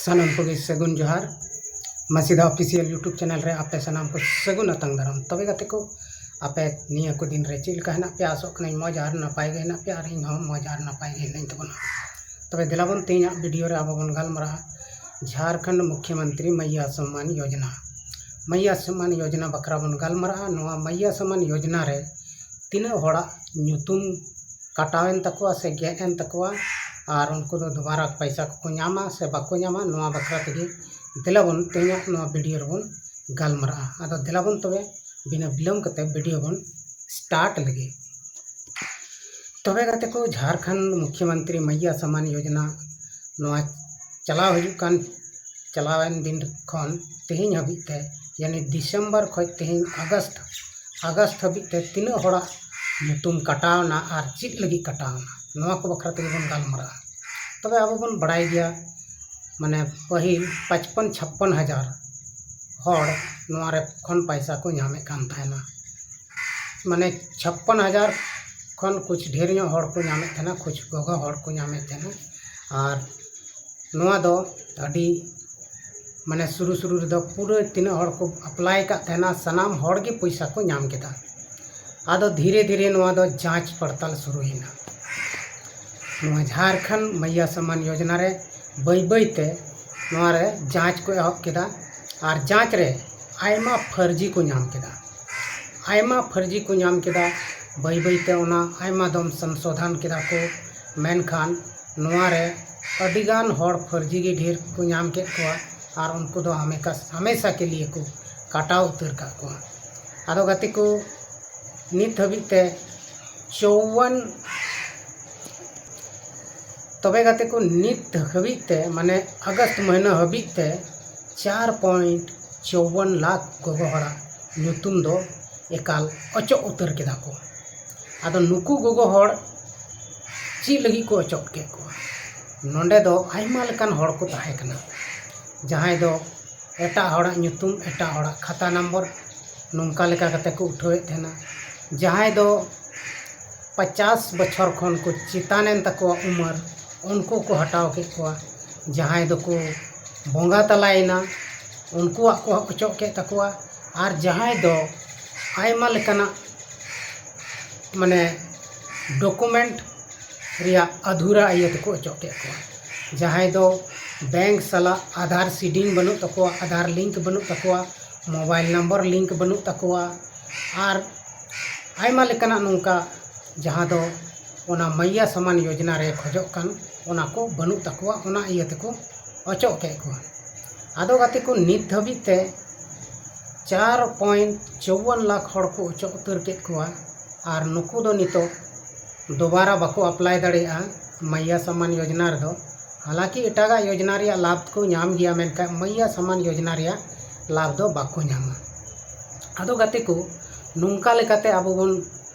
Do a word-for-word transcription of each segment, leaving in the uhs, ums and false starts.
ᱥᱟᱱᱟᱢ ᱠᱚᱜᱮ ᱥᱟᱹᱜᱩᱱ ᱡᱚᱦᱟᱨ᱾ ᱢᱟᱹᱥᱤᱫᱟ Official YouTube channel ᱨᱮ ᱟᱯᱮ ᱥᱟᱱᱟᱢ ᱠᱚ ᱥᱟᱹᱜᱩᱱ ᱟᱛᱟᱝ ᱫᱟᱨᱟᱢ᱾ ᱛᱚᱵᱮ ᱜᱟᱛᱮ ᱠᱚ, ᱟᱯᱮ ᱱᱤᱭᱟᱹ ᱠᱚ ᱫᱤᱱ ᱨᱮ ᱪᱮᱫ ᱞᱮᱠᱟ ᱦᱮᱱᱟᱜ ᱯᱮᱭᱟ? ᱟᱥᱚᱜ ᱠᱟᱹᱱᱟᱹᱧ ᱢᱚᱡᱽ ᱟᱨ ᱱᱟᱯᱟᱭ ᱜᱮ ᱦᱮᱱᱟᱜ ᱯᱮᱭᱟ ᱟᱨ ᱤᱧ ᱦᱚᱸ ᱢᱚᱡᱽ ᱟᱨ ᱱᱟᱯᱟᱭ ᱜᱮ ᱦᱮᱱᱟᱹᱧ ᱛᱟᱵᱚᱱᱟ᱾ ᱛᱚᱵᱮ ᱫᱮᱞᱟ ᱵᱚᱱ ᱛᱮᱦᱮᱧᱟᱜ video ᱨᱮ ᱟᱵᱚ ᱵᱚᱱ ᱜᱟᱞᱢᱟᱨᱟᱜᱼᱟ ᱡᱷᱟᱲᱠᱷᱚᱸᱰ ᱢᱩᱠᱷᱭᱚᱢᱚᱱᱛᱨᱤ ᱢᱟᱭᱭᱟ ᱥᱚᱢᱢᱟᱱ ᱭᱳᱡᱽᱱᱟ᱾ ᱢᱟᱭᱭᱟ ᱥᱚᱢᱢᱟᱱ ᱭᱳᱡᱽᱱᱟ ᱵᱟᱠᱷᱨᱟ ᱵᱚᱱ ᱜᱟᱞᱢᱟᱨᱟᱜᱼᱟ᱾ ᱱᱚᱣᱟ ᱢᱟᱭᱭᱟ ᱥᱚᱢᱢᱟᱱ ᱭᱳᱡᱽᱱᱟ ᱨᱮ ᱛᱤᱱᱟᱹᱜ ᱦᱚᱲᱟᱜ ᱧᱩᱛᱩᱢ ᱠᱟᱴᱟᱣᱮᱱ ᱛᱟᱠᱚᱣᱟ ᱥᱮ ᱜᱮᱫ ᱮᱱ ᱛᱟᱠᱚᱣᱟ, ᱟᱨ ᱩᱱᱠᱩ ᱫᱚ ᱫᱩᱵᱟᱨᱟ ᱯᱚᱭᱥᱟ ᱠᱚᱠᱚ ᱧᱟᱢᱟ ᱥᱮ ᱵᱟᱠᱚ ᱧᱟᱢᱟ, ᱱᱚᱣᱟ ᱵᱟᱠᱷᱨᱟ ᱛᱮᱜᱮ ᱫᱮᱞᱟ ᱵᱚᱱ ᱛᱮᱦᱮᱧᱟᱜ ᱱᱚᱣᱟ video ᱨᱮᱵᱚᱱ ᱜᱟᱞᱢᱟᱨᱟᱜᱼᱟ᱾ ᱟᱫᱚ ᱫᱮᱞᱟ ᱵᱚᱱ ᱛᱚᱵᱮ ᱵᱤᱱᱟᱹ ᱵᱤᱞᱚᱢ ᱠᱟᱛᱮ video ᱵᱚᱱ start ᱞᱮᱜᱮ᱾ ᱛᱚᱵᱮ ᱜᱟᱛᱮ ᱠᱚ, ᱡᱷᱟᱲᱠᱷᱚᱸᱰ ᱢᱩᱠᱷᱭᱚᱢᱚᱱᱛᱨᱤ ᱢᱟᱭᱭᱟ ᱥᱚᱢᱢᱟᱱ ᱭᱳᱡᱽᱱᱟ ᱱᱚᱣᱟ ᱪᱟᱞᱟᱣ ᱦᱤᱡᱩᱜ ᱠᱟᱱ, ᱪᱟᱞᱟᱣᱮᱱ ᱫᱤᱱ ᱠᱷᱚᱱ ᱛᱮᱦᱮᱧ ᱦᱟᱹᱵᱤᱡ ᱛᱮ, ᱭᱟᱱᱤ ᱰᱤᱥᱮᱢᱵᱚᱨ ᱠᱷᱚᱱ ᱛᱮᱦᱮᱧ ᱟᱜᱚᱥᱴ, ᱟᱜᱚᱥᱴ ᱦᱟᱹᱵᱤᱡ ᱛᱮ ᱛᱤᱱᱟᱹᱜ ᱦᱚᱲᱟᱜ ᱧᱩᱛᱩᱢ ᱠᱟᱴᱟᱣᱱᱟ ᱟᱨ ᱪᱮᱫ ᱞᱟᱹᱜᱤᱫ ᱠᱟᱴᱟᱣᱱᱟ, ᱱᱚᱣᱟ ᱠᱚ ᱵᱟᱠᱷᱨᱟ ᱛᱮᱜᱮ ᱵᱚᱱ ᱜᱟᱞᱢᱟᱨᱟᱜᱼᱟ᱾ ᱛᱚᱵᱮ ᱟᱵᱚ ᱵᱚᱱ ᱵᱟᱲᱟᱭ ᱜᱮᱭᱟ, ᱢᱟᱱᱮ ᱯᱟᱹᱦᱤᱞ ᱯᱟᱸᱪᱯᱚᱱ ᱪᱷᱟᱯᱯᱚᱱ ᱦᱟᱡᱟᱨ ᱦᱚᱲ ᱱᱚᱣᱟ ᱨᱮ ᱠᱷᱚᱱ ᱯᱟᱭᱥᱟ ᱠᱚ ᱧᱟᱢᱮᱫ ᱠᱟᱱ ᱛᱟᱦᱮᱱᱟ᱾ ᱢᱟᱱᱮ ᱪᱷᱟᱯᱯᱚᱱ ᱦᱟᱡᱟᱨ ᱠᱷᱚᱱ ᱠᱩᱪ ᱰᱷᱮᱨ ᱧᱚᱜ ᱦᱚᱲ ᱠᱚ ᱧᱟᱢᱮᱫ ᱛᱟᱦᱮᱱᱟ, ᱠᱩᱪ ᱜᱚᱜᱚ ᱦᱚᱲ ᱠᱚ ᱧᱟᱢᱮᱫ ᱛᱟᱦᱮᱱᱟ᱾ ᱟᱨ ᱱᱚᱣᱟ ᱫᱚ ᱟᱹᱰᱤ, ᱢᱟᱱᱮ ᱥᱩᱨᱩ ᱥᱩᱨᱩ ᱨᱮᱫᱚ ᱯᱩᱨᱟᱹ ᱛᱤᱱᱟᱹᱜ ᱦᱚᱲ ᱠᱚ apply ᱟᱠᱟᱫ ᱛᱟᱦᱮᱱᱟ, ᱥᱟᱱᱟᱢ ᱦᱚᱲ ᱜᱮ ᱯᱚᱭᱥᱟ ᱠᱚ ᱧᱟᱢ ᱠᱮᱫᱟ᱾ ᱟᱫᱚ ᱫᱷᱤᱨᱮ ᱫᱷᱤᱨᱮ ᱱᱚᱣᱟ ᱫᱚ ᱡᱟᱸᱪ ᱯᱟᱲᱛᱟᱞ ᱥᱩᱨᱩᱭᱮᱱᱟ᱾ ᱱᱚᱣᱟ ᱡᱷᱟᱲᱠᱷᱚᱸᱰ ᱢᱟᱭᱭᱟ ᱥᱚᱢᱢᱟᱱ ᱭᱳᱡᱽᱱᱟ ᱨᱮ ᱵᱟᱹᱭ ᱵᱟᱹᱭ ᱛᱮ ᱱᱚᱣᱟ ᱨᱮ ᱡᱟᱸᱪ ᱠᱚ ᱮᱦᱚᱵ ᱠᱮᱫᱟ᱾ ᱟᱨ ᱡᱟᱸᱪ ᱨᱮ ᱟᱭᱢᱟ ᱯᱷᱟᱹᱨᱡᱤ ᱠᱚ ᱧᱟᱢ ᱠᱮᱫᱟ, ᱟᱭᱢᱟ ᱯᱷᱟᱹᱨᱡᱤ ᱠᱚ ᱧᱟᱢ ᱠᱮᱫᱟ᱾ ᱵᱟᱹᱭ ᱵᱟᱹᱭ ᱛᱮ ᱚᱱᱟ ᱟᱭᱢᱟ ᱫᱚᱢ ᱥᱚᱝᱥᱳᱫᱷᱚᱱ ᱠᱮᱫᱟ ᱠᱚ, ᱢᱮᱱᱠᱷᱟᱱ ᱱᱚᱣᱟ ᱨᱮ ᱟᱹᱰᱤᱜᱟᱱ ᱦᱚᱲ ᱯᱷᱟᱹᱨᱡᱤ ᱜᱮ ᱰᱷᱮᱨ ᱠᱚ ᱧᱟᱢ ᱠᱮᱫ ᱠᱚᱣᱟ᱾ ᱟᱨ ᱩᱱᱠᱩ ᱫᱚ ᱦᱟᱢᱮᱠᱟ, ᱦᱟᱢᱮᱥᱟ ᱠᱮ ᱞᱤᱭᱮ ᱠᱚ ᱠᱟᱴᱟᱣ ᱩᱛᱟᱹᱨ ᱠᱟᱜ ᱠᱚᱣᱟ᱾ ᱟᱫᱚ ᱜᱟᱛᱮ ᱠᱚ, ᱱᱤᱛ ᱦᱟᱹᱵᱤᱡ ᱛᱮ ᱪᱚᱣᱣᱟᱱ, ᱛᱚᱵᱮ ᱜᱟᱛᱮ ᱠᱚ, ᱱᱤᱛ ᱦᱟᱹᱵᱤᱡ ᱛᱮ, ᱢᱟᱱᱮ ᱟᱜᱚᱥᱴ ᱢᱟᱹᱦᱱᱟᱹ ᱦᱟᱹᱵᱤᱡ ᱛᱮ ᱪᱟᱨ point ᱪᱚᱣᱣᱟᱱ ᱞᱟᱠᱷ ᱜᱚᱜᱚ ᱦᱚᱲᱟᱜ ᱧᱩᱛᱩᱢ ᱫᱚ ᱮᱠᱟᱞ ᱚᱪᱚᱜ ᱩᱛᱟᱹᱨ ᱠᱮᱫᱟ ᱠᱚ᱾ ᱟᱫᱚ ᱱᱩᱠᱩ ᱜᱚᱜᱚ ᱦᱚᱲ ᱪᱮᱫ ᱞᱟᱹᱜᱤᱫ ᱠᱚ ᱚᱪᱚᱜ ᱠᱮᱫ ᱠᱚᱣᱟ? ᱱᱚᱰᱮ ᱫᱚ ᱟᱭᱢᱟ ᱞᱮᱠᱟᱱ ᱦᱚᱲ ᱠᱚ ᱛᱟᱦᱮᱸ ᱠᱟᱱᱟ, ᱡᱟᱦᱟᱸᱭ ᱫᱚ ᱮᱴᱟᱜ ᱦᱚᱲᱟᱜ ᱧᱩᱛᱩᱢ, ᱮᱴᱟᱜ ᱦᱚᱲᱟᱜ ᱠᱷᱟᱛᱟ ᱱᱚᱢᱵᱚᱨ, ᱱᱚᱝᱠᱟ ᱞᱮᱠᱟ ᱠᱟᱛᱮ ᱠᱚ ᱩᱴᱷᱟᱹᱣᱮᱫ ᱛᱟᱦᱮᱱᱟ᱾ ᱡᱟᱦᱟᱸᱭ ᱫᱚ ᱯᱚᱪᱟᱥ ᱵᱚᱪᱷᱚᱨ ᱠᱷᱚᱱ ᱠᱚ ᱪᱮᱛᱟᱱᱮᱱ ᱛᱟᱠᱚᱣᱟ ᱩᱢᱮᱨ, ᱩᱱᱠᱩ ᱠᱚ ᱦᱟᱴᱟᱣ ᱠᱮᱫ ᱠᱚᱣᱟ᱾ ᱡᱟᱦᱟᱸᱭ ᱫᱚᱠᱚ ᱵᱚᱸᱜᱟ ᱛᱟᱞᱟᱭᱮᱱᱟ, ᱩᱱᱠᱩᱣᱟᱜ ᱠᱚ ᱚᱪᱚᱜ ᱠᱮᱫ ᱛᱟᱠᱚᱣᱟ᱾ ᱟᱨ ᱡᱟᱦᱟᱸᱭ ᱫᱚ ᱟᱭᱢᱟ ᱞᱮᱠᱟᱱᱟᱜ ᱢᱟᱱᱮ ᱰᱚᱠᱩᱢᱮᱱᱴ ᱨᱮᱭᱟᱜ ᱟᱫᱷᱩᱨᱟ ᱤᱭᱟᱹ ᱛᱮᱠᱚ ᱚᱪᱚᱜ ᱠᱮᱫ ᱠᱚᱣᱟ᱾ ᱡᱟᱦᱟᱸᱭ ᱫᱚ ᱵᱮᱝᱠ ᱥᱟᱞᱟᱜ ᱟᱫᱷᱟᱨ ᱥᱤᱰᱤᱝ ᱵᱟᱹᱱᱩᱜ ᱛᱟᱠᱚᱣᱟ, ᱟᱫᱷᱟᱨ ᱞᱤᱝᱠ ᱵᱟᱹᱱᱩᱜ ᱛᱟᱠᱚᱣᱟ, ᱢᱳᱵᱟᱭᱤᱞ ᱱᱟᱢᱵᱟᱨ ᱞᱤᱝᱠ ᱵᱟᱹᱱᱩᱜ ᱛᱟᱠᱚᱣᱟ, ᱟᱨ ᱟᱭᱢᱟ ᱞᱮᱠᱟᱱᱟᱜ ᱱᱚᱝᱠᱟ ᱡᱟᱦᱟᱸ ᱫᱚ ᱚᱱᱟ ᱢᱟᱭᱭᱟ ᱥᱟᱢᱟᱱ ᱭᱳᱡᱽᱱᱟ ᱨᱮ ᱠᱷᱚᱡᱚᱜ ᱠᱟᱱ, ᱚᱱᱟ ᱠᱚ ᱵᱟᱹᱱᱩᱜ ᱛᱟᱠᱚᱣᱟ, ᱚᱱᱟ ᱤᱭᱟᱹ ᱛᱮᱠᱚ ᱚᱪᱚᱜ ᱠᱮᱫ ᱠᱚᱣᱟ᱾ ᱟᱫᱚ ᱜᱟᱛᱮ ᱠᱚ, ᱱᱤᱛ ᱫᱷᱟᱹᱵᱤᱡ ᱛᱮ ᱪᱟᱨ ᱯᱚᱭᱮᱱᱴ ᱪᱟᱣᱣᱟᱱ ᱞᱟᱠᱷ ᱦᱚᱲ ᱠᱚ ᱚᱪᱚᱜ ᱩᱛᱟᱹᱨ ᱠᱮᱫ ᱠᱚᱣᱟ᱾ ᱟᱨ ᱱᱩᱠᱩ ᱫᱚ ᱱᱤᱛᱚᱜ ᱫᱚᱵᱟᱨᱟ ᱵᱟᱠᱚ ᱟᱯᱞᱟᱭ ᱫᱟᱲᱮᱭᱟᱜᱼᱟ ᱢᱟᱭᱭᱟ ᱥᱟᱢᱟᱱ ᱭᱳᱡᱽᱱᱟ ᱨᱮᱫᱚ᱾ ᱦᱟᱞᱟᱸᱠᱤ ᱮᱴᱟᱜᱟᱜ ᱭᱳᱡᱽᱱᱟ ᱨᱮᱭᱟᱜ ᱞᱟᱵᱷ ᱠᱚ ᱧᱟᱢ ᱜᱮᱭᱟ, ᱢᱮᱱᱠᱷᱟᱱ ᱢᱟᱭᱭᱟ ᱥᱟᱢᱟᱱ ᱭᱳᱡᱽᱱᱟ ᱨᱮᱭᱟᱜ ᱞᱟᱵᱷ ᱫᱚ ᱵᱟᱠᱚ ᱧᱟᱢᱟ᱾ ᱟᱫᱚ ᱜᱟᱛᱮ ᱠᱚ, ᱱᱚᱝᱠᱟ ᱞᱮᱠᱟᱛᱮ ᱟᱵᱚ ᱵᱚᱱ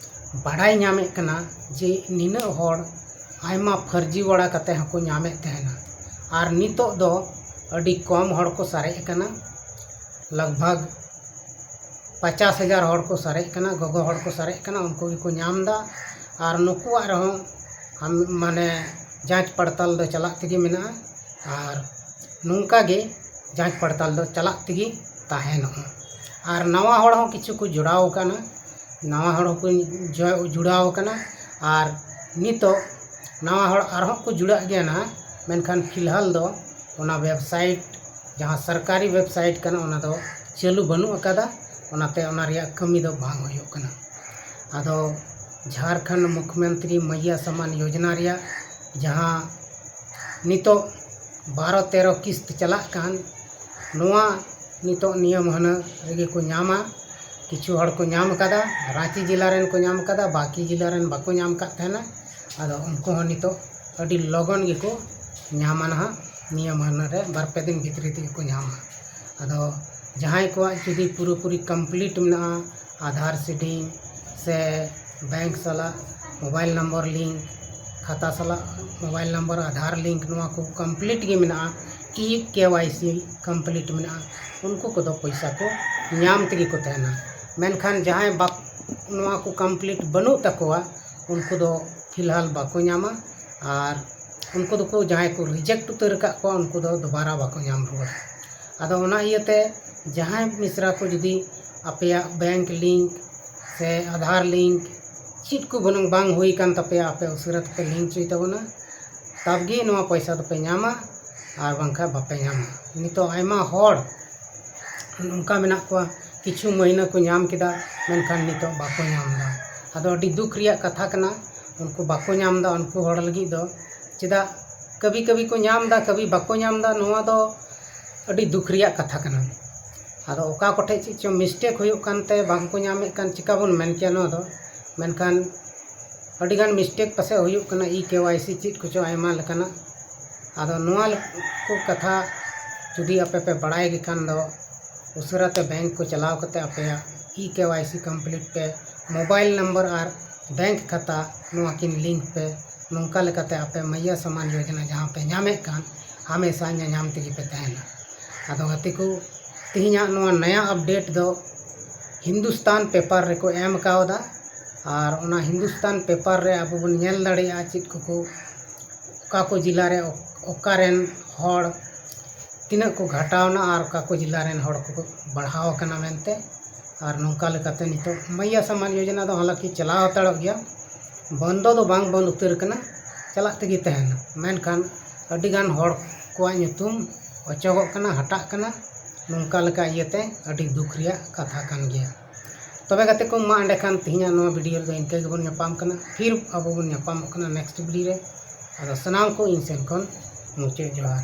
ᱵᱟᱲᱟᱭ ᱧᱟᱢᱮᱫ ᱠᱟᱱᱟ ᱡᱮ ᱱᱤᱱᱟᱹᱜ ᱦᱚᱲ ᱟᱭᱢᱟ ᱯᱷᱟᱹᱨᱡᱤ ᱵᱟᱲᱟ ᱠᱟᱛᱮ ᱦᱚᱸᱠᱚ ᱧᱟᱢᱮᱫ ᱛᱟᱦᱮᱱᱟ᱾ ᱟᱨ ᱱᱤᱛᱚᱜ ᱫᱚ ᱟᱹᱰᱤ ᱠᱚᱢ ᱦᱚᱲ ᱠᱚ ᱥᱟᱨᱮᱡ ᱟᱠᱟᱱᱟ, ᱞᱟᱜᱽ ᱵᱷᱟᱜᱽ ᱯᱚᱪᱟᱥ ᱦᱟᱡᱟᱨ ᱦᱚᱲ ᱠᱚ ᱥᱟᱨᱮᱡ ᱠᱟᱱᱟ, ᱜᱚᱜᱚ ᱦᱚᱲ ᱠᱚ ᱥᱟᱨᱮᱡ ᱠᱟᱱᱟ, ᱩᱱᱠᱩ ᱜᱮᱠᱚ ᱧᱟᱢ ᱮᱫᱟ᱾ ᱟᱨ ᱱᱩᱠᱩᱣᱟᱜ ᱨᱮᱦᱚᱸ ᱟᱢ, ᱢᱟᱱᱮ ᱡᱟᱸᱪ ᱯᱟᱲᱛᱟᱞ ᱫᱚ ᱪᱟᱞᱟᱜ ᱛᱮᱜᱮ ᱢᱮᱱᱟᱜᱼᱟ᱾ ᱟᱨ ᱱᱚᱝᱠᱟ ᱜᱮ ᱡᱟᱸᱪ ᱯᱟᱲᱛᱟᱞ ᱫᱚ ᱪᱟᱞᱟᱜ ᱛᱮᱜᱮ ᱛᱟᱦᱮᱱᱚᱜᱼᱟ᱾ ᱟᱨ ᱱᱟᱣᱟ ᱦᱚᱲ ᱦᱚᱸ ᱠᱤᱪᱷᱩ ᱠᱚ ᱡᱚᱲᱟᱣ ᱟᱠᱟᱱᱟ, ᱱᱟᱣᱟ ᱦᱚᱲ ᱦᱚᱸᱠᱚ ᱡᱚ-, ᱡᱚᱲᱟᱣ ᱟᱠᱟᱱᱟ᱾ ᱟᱨ ᱱᱤᱛᱚᱜ ᱱᱟᱣᱟ ᱦᱚᱲ ᱟᱨᱦᱚᱸ ᱠᱚ ᱡᱩᱲᱟᱹᱜ ᱜᱮᱭᱟ ᱱᱟᱦᱟᱜ, ᱢᱮᱱᱠᱷᱟᱱ ᱯᱷᱤᱞᱦᱟᱞ ᱫᱚ ᱚᱱᱟ ᱣᱮᱵᱥᱟᱭᱤᱴ, ᱡᱟᱦᱟᱸ ᱥᱚᱨᱠᱟᱨᱤ ᱣᱮᱵᱥᱟᱭᱤᱴ ᱠᱟᱱᱟ, ᱚᱱᱟ ᱫᱚ ᱪᱟᱹᱞᱩ ᱵᱟᱹᱱᱩᱜ ᱟᱠᱟᱫᱟ, ᱚᱱᱟᱛᱮ ᱚᱱᱟ ᱨᱮᱭᱟᱜ ᱠᱟᱹᱢᱤ ᱫᱚ ᱵᱟᱝ ᱦᱩᱭᱩᱜ ᱠᱟᱱᱟ᱾ ᱟᱫᱚ ᱡᱷᱟᱲᱠᱷᱚᱸᱰ ᱢᱩᱠᱷᱭᱚᱢᱚᱱᱛᱨᱤ ᱢᱟᱭᱭᱟ ᱥᱟᱢᱟᱱ ᱭᱳᱡᱽᱱᱟ ᱨᱮᱭᱟᱜ ᱡᱟᱦᱟᱸ ᱱᱤᱛᱚᱜ ᱵᱟᱨᱚ ᱛᱮᱨᱚ ᱠᱤᱥᱛ ᱪᱟᱞᱟᱜ ᱠᱟᱱ, ᱱᱚᱣᱟ ᱱᱤᱛᱚᱜ ᱱᱤᱭᱟᱹ ᱢᱟᱹᱦᱱᱟᱹ ᱨᱮᱜᱮ ᱠᱚ ᱧᱟᱢᱟ᱾ ᱠᱤᱪᱷᱩ ᱦᱚᱲ ᱠᱚ ᱧᱟᱢ ᱟᱠᱟᱫᱟ, ᱨᱟᱸᱪᱤ ᱡᱮᱞᱟ ᱨᱮᱱ ᱠᱚ ᱧᱟᱢ ᱟᱠᱟᱫᱟ, ᱵᱟᱹᱠᱤ ᱡᱮᱞᱟ ᱨᱮᱱ ᱵᱟᱠᱚ ᱧᱟᱢ ᱟᱠᱟᱫ ᱛᱟᱦᱮᱱᱟ᱾ ᱟᱫᱚ ᱩᱱᱠᱩ ᱦᱚᱸ ᱱᱤᱛᱚᱜ ᱟᱹᱰᱤ ᱞᱚᱜᱚᱱ ᱜᱮᱠᱚ ᱧᱟᱢᱟ ᱱᱟᱦᱟᱜ, ᱱᱤᱭᱟᱹ ᱢᱟᱹᱦᱱᱟᱹ ᱨᱮ ᱵᱟᱨ ᱯᱮ ᱫᱤᱱ ᱵᱷᱤᱛᱨᱤ ᱛᱮᱜᱮ ᱠᱚ ᱧᱟᱢᱟ᱾ ᱟᱫᱚ ᱡᱟᱦᱟᱸᱭ ᱠᱚᱣᱟᱜ ᱡᱩᱫᱤ ᱯᱩᱨᱟᱹᱯᱩᱨᱤ ᱠᱚᱢᱯᱞᱤᱴ ᱢᱮᱱᱟᱜᱼᱟ, ᱟᱫᱷᱟᱨ ᱥᱤᱰᱤᱝ ᱥᱮ ᱵᱮᱝᱠ ᱥᱟᱞᱟᱜ ᱢᱳᱵᱟᱭᱤᱞ ᱱᱟᱢᱵᱟᱨ ᱞᱤᱝᱠ, ᱠᱷᱟᱛᱟ ᱥᱟᱞᱟᱜ ᱢᱳᱵᱟᱭᱤᱞ ᱱᱟᱢᱵᱟᱨ ᱟᱫᱷᱟᱨ ᱞᱤᱝᱠ, ᱱᱚᱣᱟ ᱠᱚ ᱠᱚᱢᱯᱞᱤᱴ ᱜᱮ ᱢᱮᱱᱟᱜᱼᱟ, ᱤ ᱠᱮ ᱣᱟᱭ ᱥᱤ ᱠᱚᱢᱯᱞᱤᱴ ᱢᱮᱱᱟᱜᱼᱟ, ᱩᱱᱠᱩ ᱠᱚᱫᱚ ᱯᱚᱭᱥᱟ ᱠᱚ ᱧᱟᱢ ᱛᱮᱜᱮ ᱠᱚ ᱛᱟᱦᱮᱱᱟ᱾ ᱢᱮᱱᱠᱷᱟᱱ ᱡᱟᱦᱟᱸᱭ ᱵᱟᱠ-, ᱱᱚᱣᱟ ᱠᱚ ᱠᱚᱢᱯᱞᱤᱴ ᱵᱟᱹᱱᱩᱜ ᱛᱟᱠᱚᱣᱟ, ᱩᱱᱠᱩ ᱫᱚ ᱯᱷᱤᱞᱦᱟᱞ ᱵᱟᱠᱚ ᱧᱟᱢᱟ᱾ ᱟᱨ ᱩᱱᱠᱩ ᱫᱚᱠᱚ, ᱡᱟᱦᱟᱸᱭ ᱠᱚ ᱨᱤᱡᱮᱠᱴ ᱩᱛᱟᱹᱨ ᱟᱠᱟᱫ ᱠᱚᱣᱟ, ᱩᱱᱠᱩ ᱫᱚ ᱫᱩᱵᱟᱨᱟ ᱵᱟᱠᱚ ᱧᱟᱢ ᱨᱩᱣᱟᱹᱲᱟ᱾ ᱟᱫᱚ ᱚᱱᱟ ᱤᱭᱟᱹᱛᱮ ᱡᱟᱦᱟᱸᱭ ᱢᱤᱥᱨᱟ ᱠᱚ ᱡᱩᱫᱤ ᱟᱯᱮᱭᱟᱜ ᱵᱮᱝᱠ ᱞᱤᱝᱠ ᱥᱮ ᱟᱫᱷᱟᱨ ᱞᱤᱝᱠ ᱪᱮᱫ ᱠᱚ ᱵᱟᱹᱱᱩᱜ, ᱵᱟᱝ ᱦᱩᱭ ᱟᱠᱟᱱ ᱛᱟᱯᱮᱭᱟ, ᱟᱯᱮ ᱩᱥᱟᱹᱨᱟ ᱛᱮᱯᱮ ᱞᱤᱝᱠ ᱦᱚᱪᱚᱭ ᱛᱟᱵᱚᱱᱟ, ᱛᱟᱵᱜᱮ ᱱᱚᱣᱟ ᱯᱚᱭᱥᱟ ᱫᱚᱯᱮ ᱧᱟᱢᱟ, ᱟᱨ ᱵᱟᱝᱠᱷᱟᱱ ᱵᱟᱯᱮ ᱧᱟᱢᱟ᱾ ᱱᱤᱛᱚᱜ ᱟᱭᱢᱟ ᱦᱚᱲ ᱱᱚᱝᱠᱟ ᱢᱮᱱᱟᱜ ᱠᱚᱣᱟ, ᱠᱤᱪᱷᱩ ᱢᱟᱹᱦᱱᱟᱹ ᱠᱚ ᱧᱟᱢ ᱠᱮᱫᱟ, ᱢᱮᱱᱠᱷᱟᱱ ᱱᱤᱛᱚᱜ ᱵᱟᱠᱚ ᱧᱟᱢ ᱮᱫᱟ᱾ ᱟᱫᱚ ᱟᱹᱰᱤ ᱫᱩᱠ ᱨᱮᱭᱟᱜ ᱠᱟᱛᱷᱟ ᱠᱟᱱᱟ, ᱩᱱᱠᱩ ᱵᱟᱠᱚ ᱧᱟᱢ ᱮᱫᱟ, ᱩᱱᱠᱩ ᱦᱚᱲ ᱞᱟᱹᱜᱤᱫ ᱫᱚ᱾ ᱪᱮᱫᱟᱜ ᱠᱟᱹᱵᱷᱤ ᱠᱟᱹᱵᱷᱤ ᱠᱚ ᱧᱟᱢ ᱮᱫᱟ, ᱠᱟᱹᱵᱷᱤ ᱵᱟᱠᱚ ᱧᱟᱢ ᱮᱫᱟ, ᱱᱚᱣᱟ ᱫᱚ ᱟᱹᱰᱤ ᱫᱩᱠ ᱨᱮᱭᱟᱜ ᱠᱟᱛᱷᱟ ᱠᱟᱱᱟ᱾ ᱟᱫᱚ ᱚᱠᱟ ᱠᱚᱴᱷᱮᱡ ᱪᱮᱫ ᱪᱚᱝ ᱢᱤᱥᱴᱮᱠ ᱦᱩᱭᱩᱜ ᱠᱟᱱᱛᱮ ᱵᱟᱝ ᱠᱚ ᱧᱟᱢᱮᱫ ᱠᱟᱱ, ᱪᱤᱠᱟ ᱵᱚᱱ ᱢᱮᱱ ᱠᱮᱭᱟ ᱱᱚᱣᱟ ᱫᱚ? ᱢᱮᱱᱠᱷᱟᱱ ᱟᱹᱰᱤᱜᱟᱱ ᱢᱤᱥᱴᱮᱠ ᱯᱟᱥᱮᱡ ᱦᱩᱭᱩᱜ ᱠᱟᱱᱟ, ᱤ ᱠᱮ ᱣᱟᱭ ᱥᱤ ᱪᱮᱫ ᱠᱚᱪᱚ ᱟᱭᱢᱟ ᱞᱮᱠᱟᱱᱟᱜ᱾ ᱟᱫᱚ ᱱᱚᱣᱟ ᱠᱚ ᱠᱟᱛᱷᱟ ᱡᱩᱫᱤ ᱟᱯᱮ ᱯᱮ ᱵᱟᱲᱟᱭ ᱜᱮ ᱠᱷᱟᱱ ᱫᱚ, ᱩᱥᱟᱹᱨᱟ ᱛᱮ ᱵᱮᱝᱠ ᱠᱚ ᱪᱟᱞᱟᱣ ᱠᱟᱛᱮ ᱟᱯᱮᱭᱟᱜ ᱤ ᱠᱮ ᱣᱟᱭ ᱥᱤ ᱠᱚᱢᱯᱞᱤᱴ ᱯᱮ, ᱢᱳᱵᱟᱭᱤᱞ ᱱᱟᱢᱵᱟᱨ ᱟᱨ ᱵᱮᱝᱠ ᱠᱷᱟᱛᱟ ᱱᱚᱣᱟ ᱠᱤᱱ ᱞᱤᱝᱠ ᱯᱮ᱾ ᱱᱚᱝᱠᱟ ᱞᱮᱠᱟᱛᱮ ᱟᱯᱮ ᱢᱟᱭᱭᱟ ᱥᱟᱢᱟᱱ ᱭᱳᱡᱚᱱᱟ ᱡᱟᱦᱟᱸ ᱯᱮ ᱧᱟᱢᱮᱫ ᱠᱟᱱ, ᱦᱟᱢᱮᱥᱟ ᱧᱟᱧᱟᱢ ᱛᱮᱜᱮ ᱯᱮ ᱛᱟᱦᱮᱱᱟ᱾ ᱟᱫᱚ ᱜᱟᱛᱮ ᱠᱚ, ᱛᱮᱦᱮᱧᱟᱜ ᱱᱚᱣᱟ ᱱᱟᱭᱟ ᱟᱯᱰᱮᱴ ᱫᱚ ᱦᱤᱱᱫᱩᱥᱛᱟᱱ ᱯᱮᱯᱟᱨ ᱨᱮᱠᱚ ᱮᱢ ᱠᱟᱣᱫᱟ᱾ ᱟᱨ ᱚᱱᱟ ᱦᱤᱱᱫᱩᱥᱛᱟᱱ ᱯᱮᱯᱟᱨ ᱨᱮ ᱟᱵᱚ ᱵᱚᱱ ᱧᱮᱞ ᱫᱟᱲᱮᱭᱟᱜᱼᱟ ᱪᱮᱫ ᱠᱚᱠᱚ, ᱚᱠᱟ ᱠᱚ ᱡᱮᱞᱟ ᱨᱮ ᱚᱠᱟ ᱨᱮᱱ ᱦᱚᱲ ᱛᱤᱱᱟᱹᱜ ᱠᱚ ᱜᱷᱟᱴᱟᱣᱱᱟ ᱟᱨ ᱚᱠᱟ ᱠᱚ ᱡᱮᱞᱟ ᱨᱮᱱ ᱦᱚᱲ ᱠᱚ ᱵᱟᱲᱦᱟᱣ ᱟᱠᱟᱱᱟ ᱢᱮᱱᱛᱮ᱾ ᱟᱨ ᱱᱚᱝᱠᱟ ᱞᱮᱠᱟᱛᱮ ᱱᱤᱛᱚᱜ ᱢᱟᱭᱭᱟ ᱥᱟᱢᱟᱱ ᱭᱳᱡᱚᱱᱟ ᱫᱚ ᱦᱟᱞᱟᱸᱠᱤ ᱪᱟᱞᱟᱣ ᱦᱟᱛᱟᱲᱚᱜ ᱜᱮᱭᱟ, ᱵᱚᱱᱫᱚ ᱫᱚ ᱵᱟᱝ ᱵᱚᱱᱫ ᱩᱛᱟᱹᱨ ᱠᱟᱱᱟ, ᱪᱟᱞᱟᱜ ᱛᱮᱜᱮ ᱛᱟᱦᱮᱱᱟ᱾ ᱢᱮᱱᱠᱷᱟᱱ ᱟᱹᱰᱤᱜᱟᱱ ᱦᱚᱲ ᱠᱚᱣᱟᱜ ᱧᱩᱛᱩᱢ ᱚᱪᱚᱜᱚᱜ ᱠᱟᱱᱟ, ᱦᱟᱴᱟᱜ ᱠᱟᱱᱟ᱾ ᱱᱚᱝᱠᱟ ᱞᱮᱠᱟ ᱤᱭᱟᱹᱛᱮ ᱟᱹᱰᱤ ᱫᱩᱠ ᱨᱮᱭᱟᱜ ᱠᱟᱛᱷᱟ ᱠᱟᱱ ᱜᱮᱭᱟ᱾ ᱛᱚᱵᱮ ᱜᱟᱛᱮ ᱠᱚ, ᱢᱟ ᱮᱸᱰᱮ ᱠᱷᱟᱱ ᱛᱮᱦᱮᱧᱟᱜ ᱱᱚᱣᱟ ᱵᱷᱤᱰᱤᱭᱳ ᱨᱮᱫᱚ ᱤᱱᱠᱟᱹ ᱜᱮᱵᱚᱱ ᱧᱟᱯᱟᱢ ᱠᱟᱱᱟ᱾ ᱯᱷᱤᱨ ᱟᱵᱚ ᱵᱚᱱ ᱧᱟᱯᱟᱢᱚᱜ ᱠᱟᱱᱟ ᱱᱮᱠᱥᱴ ᱵᱷᱤᱰᱤᱭᱳ ᱨᱮ᱾ ᱟᱫᱚ ᱥᱟᱱᱟᱢ ᱠᱚ ᱤᱧ ᱥᱮᱱ ᱠᱷᱚᱱ ᱢᱩᱪᱟᱹᱫ ᱡᱚᱦᱟᱨ᱾